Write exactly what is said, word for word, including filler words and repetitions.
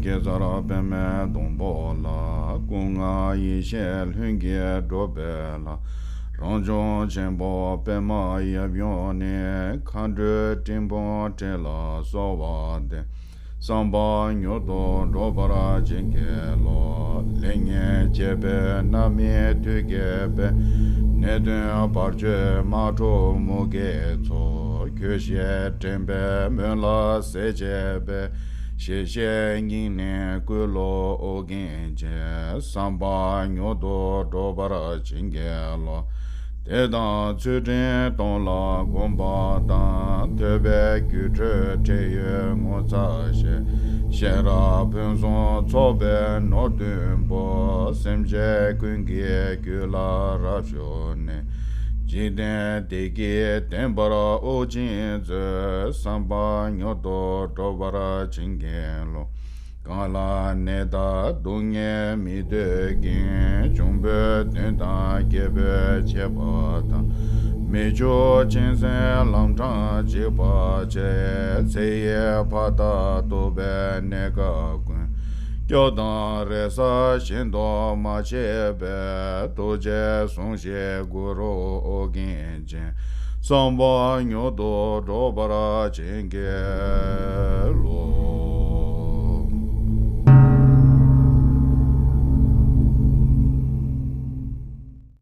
ཡེ་སར་པདྨའི་སྡོང་པོ་ལ། སྐུ་ལྔ་ཡེ་ཤེས་ལྷུན་གྱིས་གྲུབ་པའི་ལྷ། རང་བྱུང་ཆེན་པོ་པདྨ་ཡབ་ཡུམ་ནི། མཁའ་འགྲོའི་སྤྲིན་ཕུང་སྤྲིན་ལ་གསོལ་བ་འདེབས། བསམ་པ་མྱུར་དུ་འགྲུབ་པར་བྱིན་གྱིས་རློབས། ལེགས་ཉེས་འབྱེད་པའི་རྣམ་སྨིན་མཐུ་རྒྱས་པའི། ནད་གདོན་བར་ཆད་དམག་འཁྲུག་མུ་གེའི་ཚོགས། གྱོད་གཞི་འདྲེན་པའི་མུན་ལ་སེལ་བྱེད་པའི། ཞི་བྱེད་སྙིང་ནི་བསྐུལ་ལོ་ཨོ་རྒྱན་ཅན། བསམ་པ་མྱུར་དུ་འགྲུབ་པར་བྱིན་གྱིས་རློབས། དད་དང་ཚུལ་ཁྲིམས་སྟོང་ལ་གོམས་པ་དང་། ཐོས་པའི་སྒྱུ་འཕྲུལ་འཕྲལ་ཡུན་ངོ་མཚར་ཆེ། ཤེས་རབ་ཕུན་སུམ་ཚོགས་པའི་ནོར་བདུན་པོ། སེམས་ཅན་ཀུན་གྱི་རྒྱུད་ལ་རབ་ཞུགས་ནས། འཇིག་རྟེན་བདེ་སྐྱིད་ལྡན་པར་དབུགས་འབྱིན་མཛོད། བསམ་པ་མྱུར་དུ་འགྲུབ་པར་བྱིན་གྱིས་རློབས། གང་ལ་ནད་དང་སྡུག་བསྔལ་མི་འདོད་ཀྱང་། འབྱུང་པོའི་གདོན་དང་རྒྱལ་པོའི་ཆད་པ་དང་། མི་ཕྱུགས་གཅན་གཟན་ལམ་འཕྲང་འཇིག་པར་བྱེད། ཚེ་ཡི་ཕ་མཐའ་སྡུག་པའི་གནས་སྐབས་ཀུན། སྐྱོབ་དང་རེ་ས་གཞན་དུ་མ་མཆིས་པའི། ཐུགས་རྗེས་ཟུངས་ཤིག་གུ་རུ་ཨོ་རྒྱན་ཅན། བསམ་པ་མྱུར་དུ་འགྲུབ་པར་བྱིན་གྱིས་རློབས།